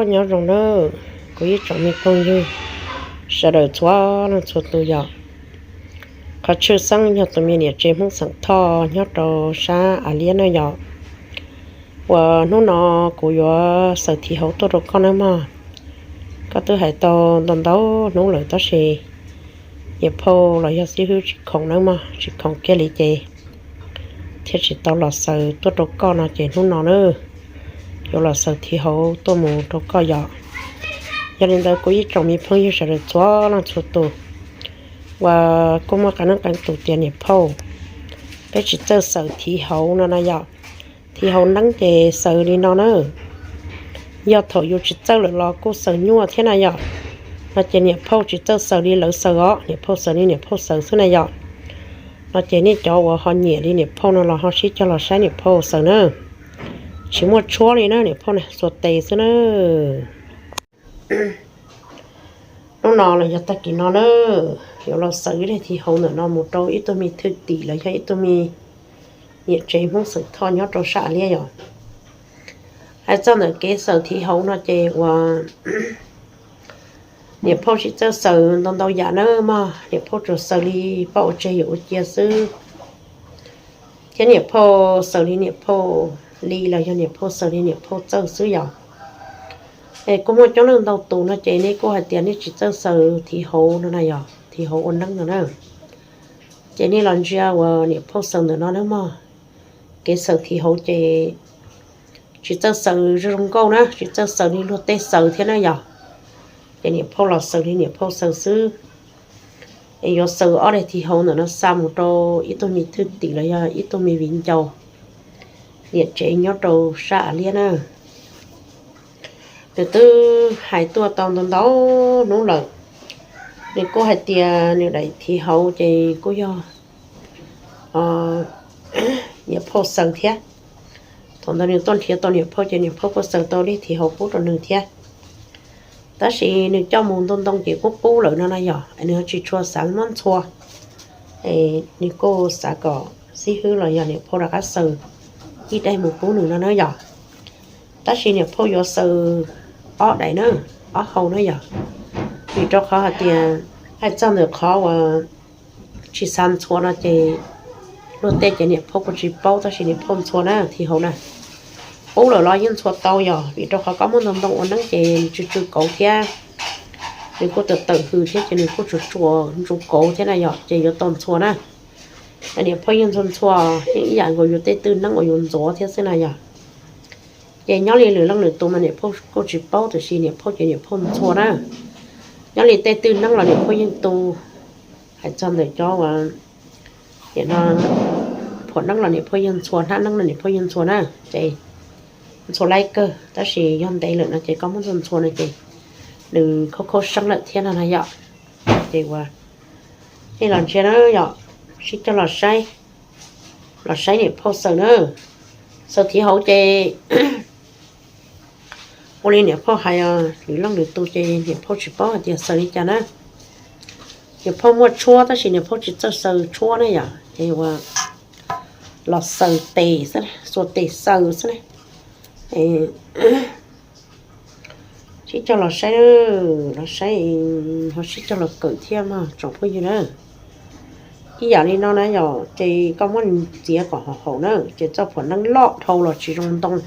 Nyob zoo nawb, kuv ib tsoom me phooj ywg sawv daws txhua leej txhua tus yom. Qhov tshwj xeeb yog tus me niam tsev Hmoob xeem Thoj nyob rau sab Av Liab na yom. Uas hnub no kuv yuav xaws thiv hauv tuaj rau koj nawb mog. Koj twb hais tau ntau ntau hnub lawm tab sis niam phauj los yog xib hwb tsis khoom nawb mog, tsis khoom kiag li ces thiaj tsis tau los xaws tuaj rau koj no ces hnub no na yuav los xaws thiv hauv tuaj mus rau koj yom. Yog li ntawd kuv ib tsoom me phooj ywg sawv daws txhua leej txhua tus uas kuj muaj qee leej qee tus tias niam phauj, peb tsis txawj xaws thiv hauv no na yom. Thiv hauv neeb ces xaws li no na. Yog thaum yus tsis txawj lawm los kuj xaws nyuaj thiab na yom. No ces niam phauj tsis txawj xaws li lawv xaws os, niam phauj xaws li niam phauj xaws xwb na yom. No ces nej cov uas ho nyiam li niam phauj no los ho sib cog los saib niam phauj xaws na. Tsis muaj tshuab li na, niam phauj na txhua tes xwb na. Hnub no los yog tag kis no na, yuav los xaws ib daim thiv hauv ntawm no mus rau ib tug me thwj tim los yog ib tug me niam tsev Hmoob xeem Thoj nyob rau sab Av Liab yom. Hais txog ntawm kev xaws thiv hauv no ces uas niam phauj tsis txawj xaws ntau ntau yam na mog, niam phauj tsuas xaws li pab ua tseg yuav ua cia xwb. Thiab niam phauj xaws li niam phauj li los yog niam phauj xaws li niam phauj txawj xwb yom. Es kuj muaj coob leej ntau tus no ces nej kuj hais tias nej tsis txawj xaws thiv hauv no na yom, thiv hauv ua neeb no na. Ces nej los ntsia uas niam phauj xaws ntawm no nawb mog. Kev xaws thiv hauv ces tsis txawj xaws zoo zoo nkauj na, tsis txawj xaws li luag tej xaws thiab na yom. Ces niam phauj los xaws li niam phauj xaws xwb. Es yuav xaws ob daim thiv hauv ntawm no xa mus rau ib tug me thwj tim los yog ib tug me viv ncaus niam tsev nyob rau sab Av Liab na. Nws twb hais tuaj tau ntau ntau hnub lawm. Nws kuj hais tias nws daim thiv hauv ces kuj yog niam phauj xaws thiab. Thaum ntawd nws tuaj nrhiav tau niam phauj ces niam phauj kuj xaws tau daim thiv hauv pub rau nws thiab. Tab sis nws coj mus ntoo ntoo ces kuj qub lawm no na yom, nws ho tsis tshua xav muab ntxhua. Nws kuj xav kom xib hwb los yog niam phauj rov qab xaws ib daim mus pub nws no na yom. Tab sis niam phauj yuav xaws ob daim na, ob hau na yom. Vim rau qhov hais tias hais txog ntawm qhov uas tsis xav ntxhua no ces luag tej ces niam phauj kuj tsis paub, tab sis niam phauj ntxhua na thiv hauv na. Qub lawm los yeej ntxhua tau yom, vim rau qhov koj muab ntoo ntoo ua neeb ces nws tsw tsw kauv thiab, nws kuj tawm tawm hws thiab ces nws kuj tsuas tsuas ntsuv kauv thiab na yom, ces yuav tau ntxhua na. Niam phauj yeej ntxhua ntxhua, yeej ib yam nkaus yus tej twj neeb uas yus ntxuav thiab xwb na yom. Ces nyob li lwm leej lwm tus mas niam phauj kuj tsis paub, tiam sis niam phauj ces niam phauj ntxhua na. Nyob li tej twj neeb los niam phauj yeej tu. Hais txog ntawm cov uas nim no phuam neeb los niam phauj yeej ntxhua, hnab neeb los niam phauj yeej ntxhua na. Ces ntxhua laib kawg, tab sis yog ntev lawm no ces koj muab ntxhua ntxhua no ces nws khaub khaub seeb lawm thiab no na yom. Ces uas nej los ntsia na yom, sib cog los saib, los saib niam phauj xaws na. Xaws thiv hauv ces ua li niam phauj hais os, lwm leej lwm tus ces niam phauj tsis paub hais tias xaws li cas na. Niam phauj muaj tshuab tab sis niam phauj tsis txawj xaws tshuab na yom, ces uas los xaws tes xwb, xuas tes xaws xwb na. Sib cog los saib, los saib ho sib cog los kawm thiab mog tsoom phooj ywg na. Ib yam li no na yom, ces koj muab nws txiav kom haum haum na, ces txoj phuam neeb loj dhau los tsis zoo ntoo,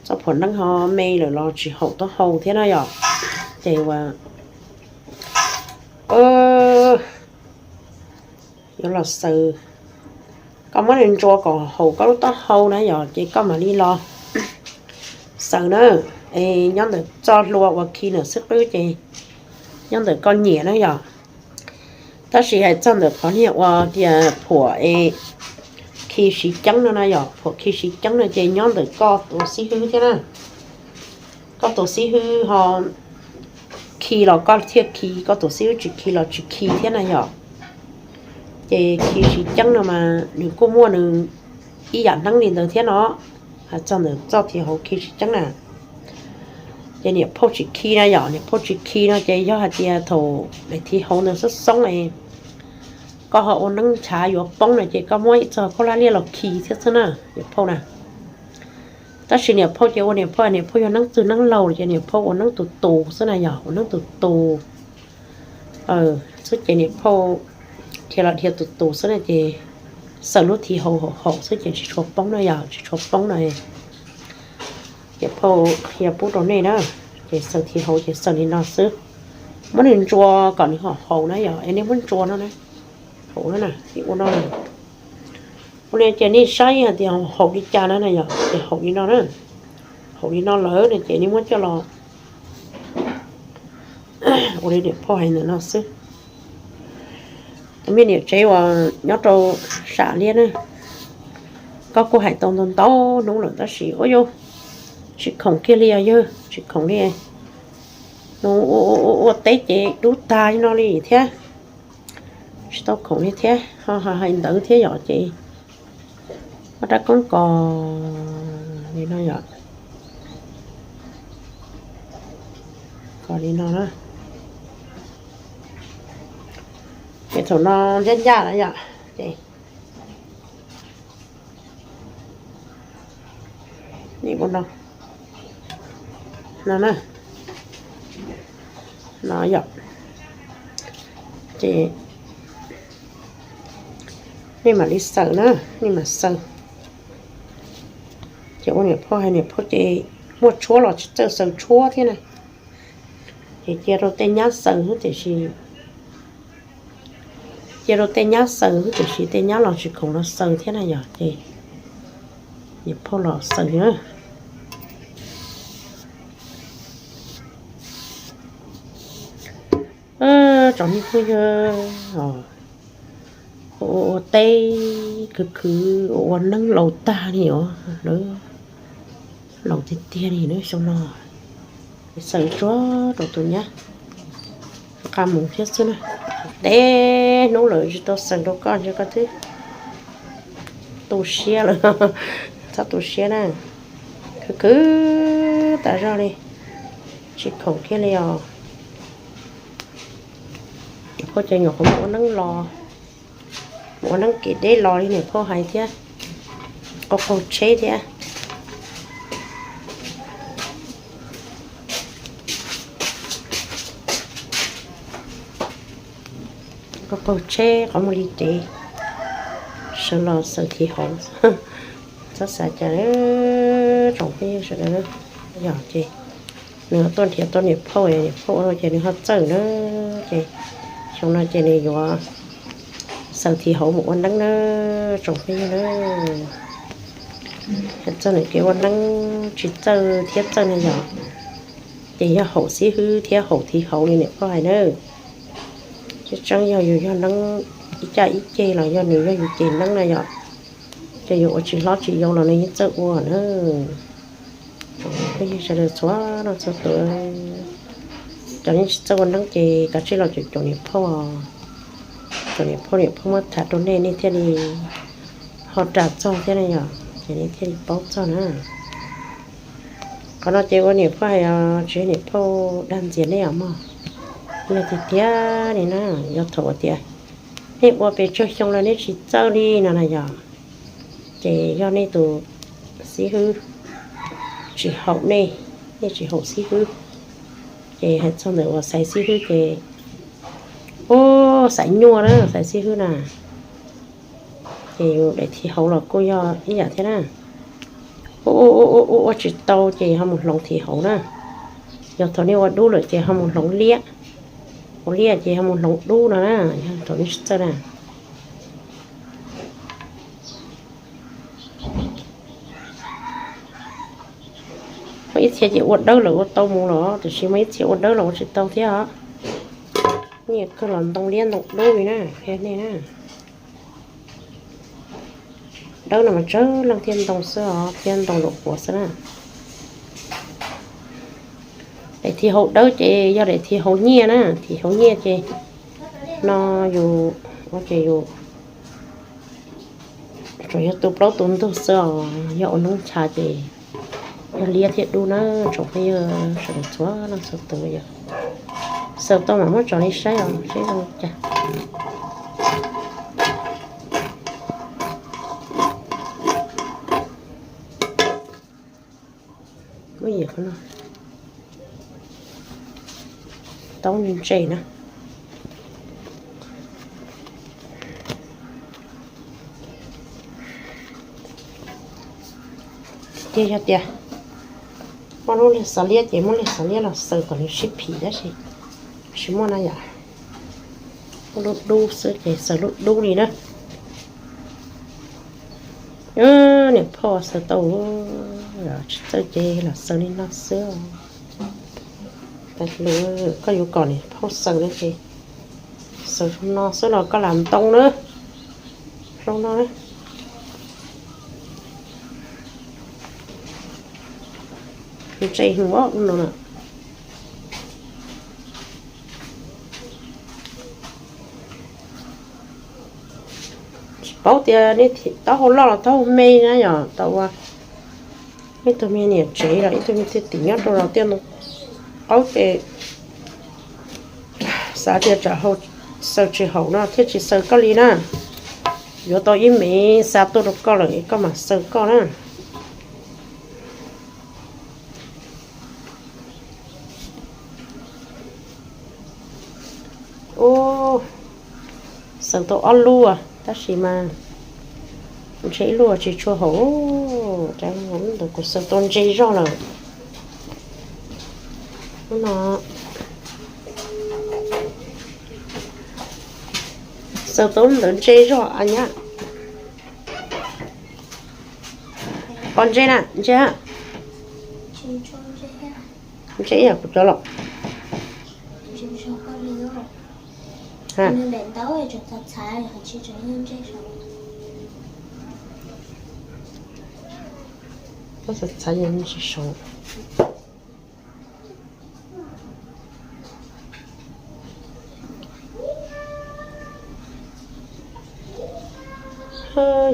txoj phuam neeb ho me lawm los tsis haum taub hau thiab na yom. Ces uas yuav los xaws, koj muab nws ntxhua kom haum koj lub taub hau na yom, ces koj mam li los xaws na. Es nyob ntawm txoj hlua uas khi ntawm xwb qwb ces nyob ntawm koj nyiam na yom. Tab sis hais txog ntawm qhov niag uas tias phuam es khi siv ceeb no na yom, phuam khi siv ceeb no ces nyob ntawm koj tus xib hwb thiab na. Koj tus xib hwb ho khi los koj thiaj khi, koj tus xib hwb tsis khi los tsis khi thiab na yom. Ces khi siv ceeb no mas nws kuj muaj nws ib yam neeb li ntawd thiab no. Hais txog ntawm txoj thiv hauv khi siv ceeb na, ces niam phauj tsis khi na yom, niam phauj tsis khi no ces yog hais tias thaum daim thiv hauv ntawd xoob xoob es koj ho ua neeb nchav yuav poob no ces koj muab ib txoj khaub hlab liaj los khi thiab xwb na niam phauj na. Tab sis niam phauj ces ua niam phauj, niam phauj yog neeb txwg neeb laug ces niam phauj ua neeb tus tus xwb na yog, ua neeb tus tus xwb ces niam phauj dhia los dhia tus tus xwb na ces xaws lub thi hauv haum xwb ces tsis tshua poob na yog, tsis tshua poob na. Niam phauj qhia pub rau nej na, ces xaws thi hauv ces xaws li no xwb. Muab nws ntsuas kom nws haum haum na yog, es nej muab ntsuas no na, haum no na, ua no na. Ua li ces nej saib hais tias haum li cas na na yog, ces haum li no na. Haum li no lawm no ces nej muab coj los ua li niam phauj hais ntawm no xwb. Tus me niam tsev uas nyob rau sam liab na, koj kuj hais tau ntau ntau hnub lawm tab sis ua yus tsis khoom kiag li os yawg, tsis khoom li. Nws ua teb ces dub tag li no li thiab, tsis tau khoom li thiab, ho hais ntawd thiab yom ces muab rab koob kos li no yom, kos li no na. Ces thaum no ncaj ncaj na yom, ces nej ua no, no na, no yom, ces nej mam li xaws na, nej mam xaws. Ces ua niam phauj hais niam phauj ces muaj tshuab los tsis txawj xaws tshuab thiab na. Ces cia rau tej nyab xaws xwb tiam sis, cia rau tej nyab xaws xwb tiam sis tej nyab los tsis khoom los xaws thiab na yom ces niam phauj los xaws na. Tsoom me phooj ywg, ua teb khwv khwv ua ua neeb laus tag li os, lawv laus tiag tiag li na xyoo no. Xaws tsuag rau tus nyab nqa mus thiab xwb na. Teb hnub lawm tsis tau xaws rau koj ntsia koj twb tu siab lawm. Txhob tu siab na, khwv khwv tas zog li, tsis khoom kiag li os. Niam phauj ces nyuam qhuav mus ua neeb los, mus ua neeb kev deb los li niam phauj hais thiab, qaug qaug tsheb thiab. Qaug qaug tsheb qhov muag li tev, sawv los xaws thiv hauv. Txhob xav cas, tsoom phooj ywg sawv daws, yog ces nws ho tuaj nrhiav tau niam phauj, niam phauj ua ces nws ho txawj na, ces xyoo no ces nws yuav xaws thiv hauv mus ua neeb na, tsoom phooj ywg na. Txog nws kev ua neeb tsis txawj thiab txawj na yog, ces yog haum xib hwb thiab haum thiv hauv li niam phauj hais na. Tseeb tseeb yog yus yog neeb ib caj ib ceg los yog nws yog yus ceg neeb na yom, ces yus ua tsis hlob tsis yau los nws yeej txawj ua na. Phooj ywg sawv daws txhua leej txhua tus, cov neeg tsis txawj ua neeb ces kav tsij los caum caum niam phauj, caum niam phauj, niam phauj muab tham rau nej, nej thiaj li ho ras txog thiab na yom, ces nej thiaj li paub txog na. Qhov no ces ua niam phauj hais os, tsis yog niam phauj dag ntxias nej os mog. Yog tiag tiag li na, yog thaum tias nej ua pes tsawg xyoo lawm nej tsis txawj li no na yom, ces yog nej tus xib hwb tsis haum nej, nej tsis haum xib hwb. Ces hais txog ntawm uas xaiv xib hwb ces, ub, xaiv nyuaj na, xaiv xib hwb na, ces yus daim thiv hauv los kuj yog ib yam thiab na. Ua ua tsis tau ces ho mus hloov thiv hauv na. Yog thaum nej ua dub lawm ces ho mus hloov liab, ua liab ces ho mus hloov dub no na, yog thaum nej tsis txawj na. Muaj ib txhia ces ua dawb lawm ua tau mus los, tiam sis muaj ib txhia ua dawb los ua tsis tau thiab os. Nyiam kawg los ntoo liab ntoo dub li na, qhia nej na. Dawb no mas tsawg leej thiaj ntoo xwb os, thiaj ntoo lub quav xwb na. Daim thiv hauv dawb ces yog daim thiv hauv nyiaj na, thiv hauv nyiaj ces no yus ua ces yus tsuas yog tu plaub tu ntug xwb os, yog ua noob ncha ces yog liab thiab dub na, tsoom phooj ywg sawv daws txhua leej txhua tus yog. Xaws tau mam muab tso li saib os, saib zoo li cas. Taub ntse na. Tiag yog tias muaj lub liag xav liab ces muab liag xav liab los xaws kom nws sib phim tab sis tsis muaj na yom. Muaj lub dub xwb ces xaws lub dub li na. Niam phauj xaws tau tsis txawj ces los xaws li no xwb. Koj yuav kom niam phauj xaws na ces xaws zoo no xwb los koj lam ntoo na. Zoo no na. Ntse heev no na. Tsis paub tias nej taub hau loj los taub hau me na yom, tau ua ib tug me niam tsev los ib tug me txiv tim nyob rau los tiaj ntoo qaub ces xav tias tsam hau xaws tsis haum no thiaj tsis xaws koj li na. Yuav tau ib me xa tuaj rau koj lawm es koj mam xaws koj na. Ub, xaws tau ob lub tab sis mas ntshe ib lub tsis tshua haum. Ntawd kuv xaws tau ntse zog lawm. Lub no xaws tau ntawd ntse zog a nyab. Pom ntse na, ntse. Ntse ib yam kuv cov los. Txav txav yog tsis saud.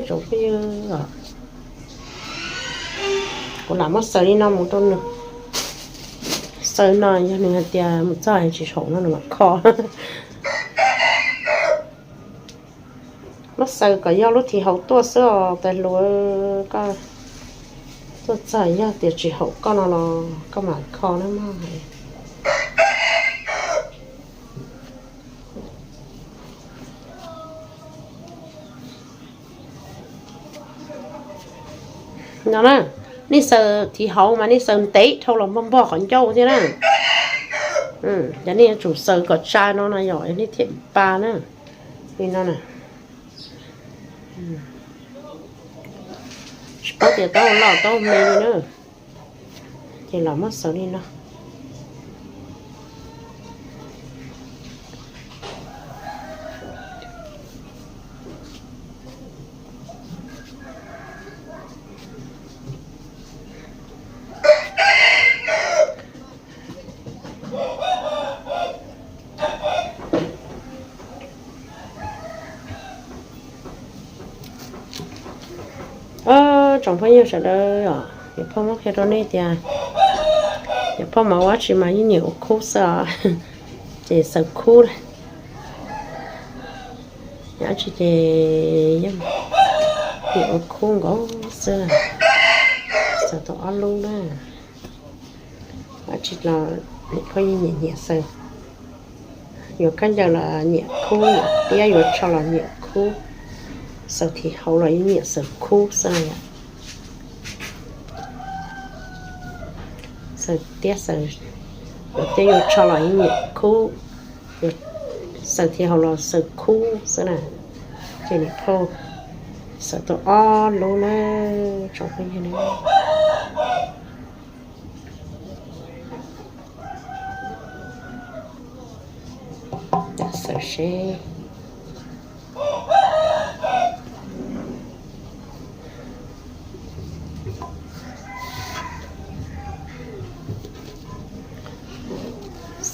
Tsoom phooj ywg, kuv lam muab xaws li no mus rau nws. Xaws no yog nws hais tias mus txog tsis haum no nws mam kho. Muab xaws kom yog lub thim haum tuaj xwb os tais hluas. Koj tuaj txog yog tias tsis haum koj no los koj mam kho na mog. No na, nej xaws thim haum mas nej xaws ntev dhau los npog npog qhov ncauj thiab na. Yog nej yuav tsum xaws kom tsa no no yog nej thiaj pa na. Li no na. Tsis paub tias taub hau loj taub hau me li na. Ces los muab xaws li no. Tsoom phooj ywg sawv daws, yawm phauj muab qhia rau nej tias yawm phauj mas ua dab tsi mas yeej nyiam ua khub xwb os. Ces xaws khub na, yog dab tsi ces yeej nyiam ua khub nkaus xwb. Xaws tau ob lub na. Dab tsi los yawm phauj yeej nyiam nyiam xaws. Yuav khaub ncaws los nyiam khub, yuav tiab yuav tsho los nyiam khub, xaws thim haum los yeej nyiam xaws khub xwb na yom. Xaws tiab xaws, yuav tiab yuav tsho los yeej nyiam khub, yuav xaws thim haum los xaws khub xwb na. Ces niam phauj xaws tau ob lub na, tsoom phooj ywg na. Xaws seb.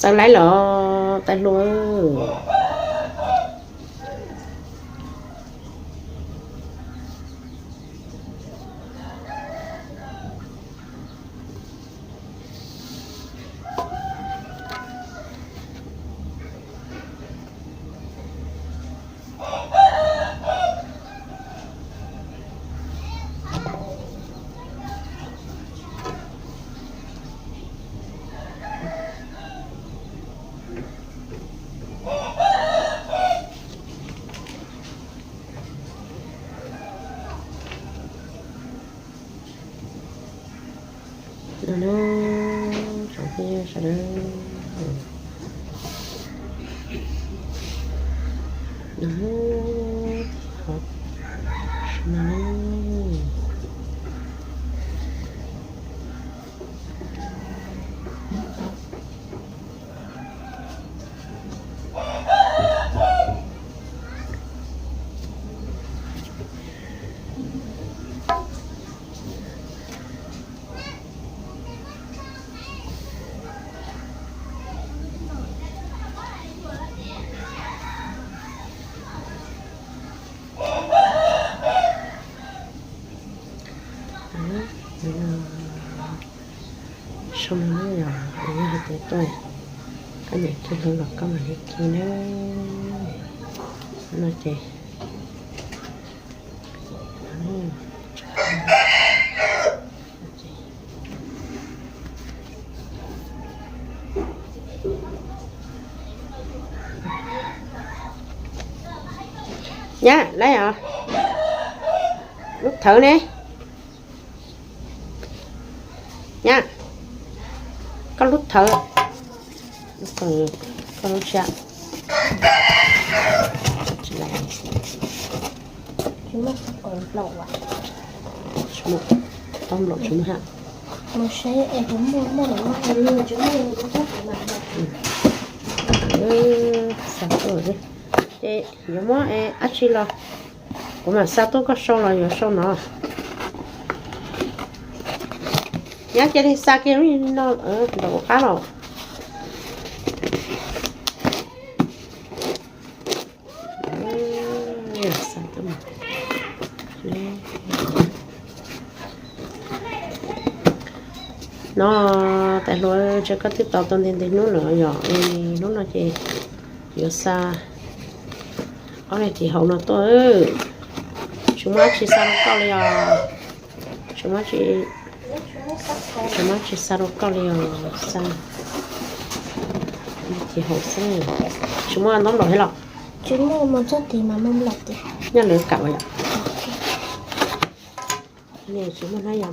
Xaws laib los tais hluas. Sawv daws, no, hov, no. Zoo no na yog, yog hais tias tuaj, koj nyiam kiag hlub los koj mam li kis na. No ces, nyab, lawv os, lub thawv ne. Nyab, koj lub thawv, koj lub tshia. Tsis muaj, tau nplaum tsis muaj hab. Xa tuaj, ces yuav muab dab tsi los kuv mam xa tuaj, koj sau los yuav sau no. Nyab, cia li xa kiag lub no nram ua qab los. No, tais hluas, ntshe koj twb tos tau ntev ntev hnub lawm yom. Hnub no ces yuav xa ob niag ris hauv no tuaj. Tsis muaj dab tsi xa rau koj li os. Tsis muaj, tsis muaj dab tsi xa rau koj li os. Xa ris hauv xwb. Tsis muaj ntaub nplaum thiab los? Nyob lawv kam yom. Tsis muaj hnab yas